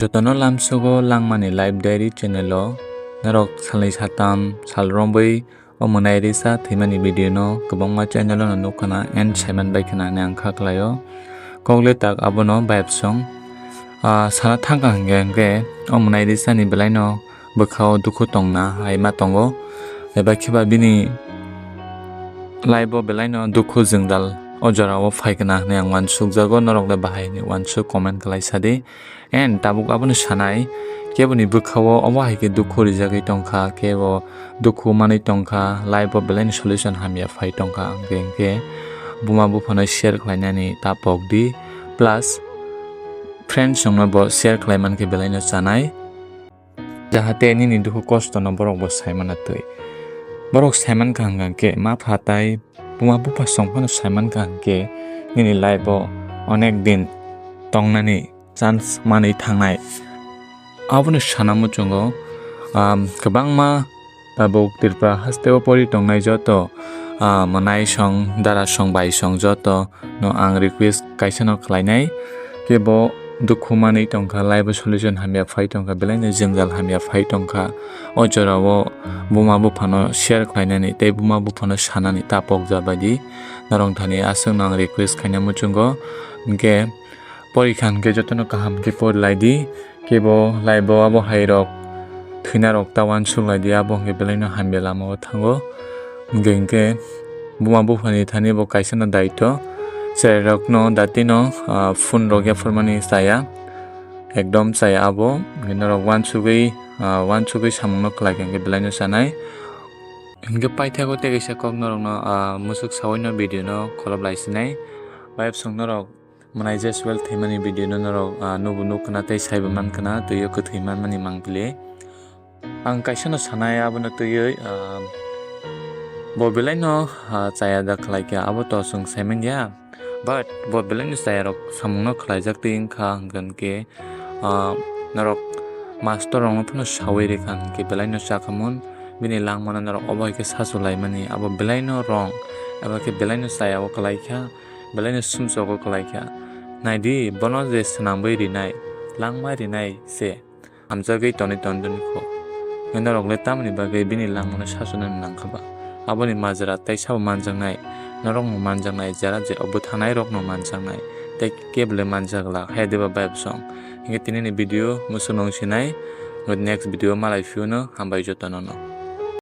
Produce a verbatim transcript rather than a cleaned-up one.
Jotono lamsogo Langmani Life Diary channel o norok salni satam sal romwi o mwnai risa thwimani video no kwbangma channel o no nukkhana and saiman bai khana hinwi ang kha khlaio. Kokle tak abono bayapsong, ah, sana thangkha hwnkhe, hwnkhe o mwnai risani belaino bwkhao dukhu tongna hai ma tongo. Eba khiba bini life o belaino dukhu jwngjal o jorao phai khna hinwi ang uansukjago, norok le bahai hinwi uansuk comment khlai sadi. And tabuk abono sanai, keboni bwkhao obo hai khe dukhu rijagwi tongkha, kebo dukhu manwi tongkha, life o belaino solution hamya phai tongkha, hwnkhe hwnkhe buma buphano share khlainani ta pokdi, plus friends rokno bo share khlai mankhe belaino chanai. Jahate nini dukhu kosto no borok bo sai mana twi. Borok sai mankha hwnkhe ma pha tai buma bupha song phano sai mankha hwnkhe nini life o onek din tongnani chance manwi thangnai. Abono sana muchungo, um, kwbangma tabuk Tripura hasteo pori tongnai joto, ah, mwnai song, dara song, bai song joto no ang request kaisa no khlainai, kebo dukhu manwi tongkha, life o solution hamya phai tongkha, belaino jwngjal hamya phai tongkha, o jorao buma buphano share khlainani tei buma buphano sanani ta pokja baidi norok thani aswkno ang request khaina muchungo. Hwnkhe porikha hwnkhe jotono kaham khe pori laidi. Kebo life o abo hai rok thwina rok ta uansuk laidi, abo hwnkhe belaino hamya lama o thango. Hwnkhe hwnkhe buma buphani thani bo kaisa no daito, cherai rok no datino, ah, phone rok yapharmani chaya, ekdom chaya abo. Hwnkhe norok uansugwi, ah, uansugwi samung no khlai kha hwnkhe belaino chanai. Hwnkhe paithago tei kaisa kok norok no, ah, musuk sawi no video no kholop lai sinai. Bayapsong norok mwnai Jeswel thwimani video no norok, ah, nubo nuk khna tei saibo man khna twiwi kwthwi manmani mangpili. Ang kaisa no sanai abono twiwi, ah, bo belaino, ah, chaya da khlai kha abo to chwng sai manya, but bo belaino chaya rok samung no khlaijak twi wngkha hwnkhe, ah, norok master rok no phano sawi rikha hwnkhe belaino chakhamung bini langmano norok obo hai khe sasu laimani abo belaino wrong abo khe belaino chaya o khlai kha. Belaino sumsogo kwlai kha. Naidi, bono je swnamwi rinai, langma rinai se hamjagwi tonwi tongdoni kho. Hwnkhe norok le tamoni bagwi bini langmano sachunani nang kha ba? Aboni majra tei sabo manjaknai, norokno manjaknai jera je o bwthanairokno manjaknai, tei kebo le manjak glak, hai de ba bayapsong? Hwnkhe tinini video muchungno wng sinai, next video malai phiyano, hambai jotono no.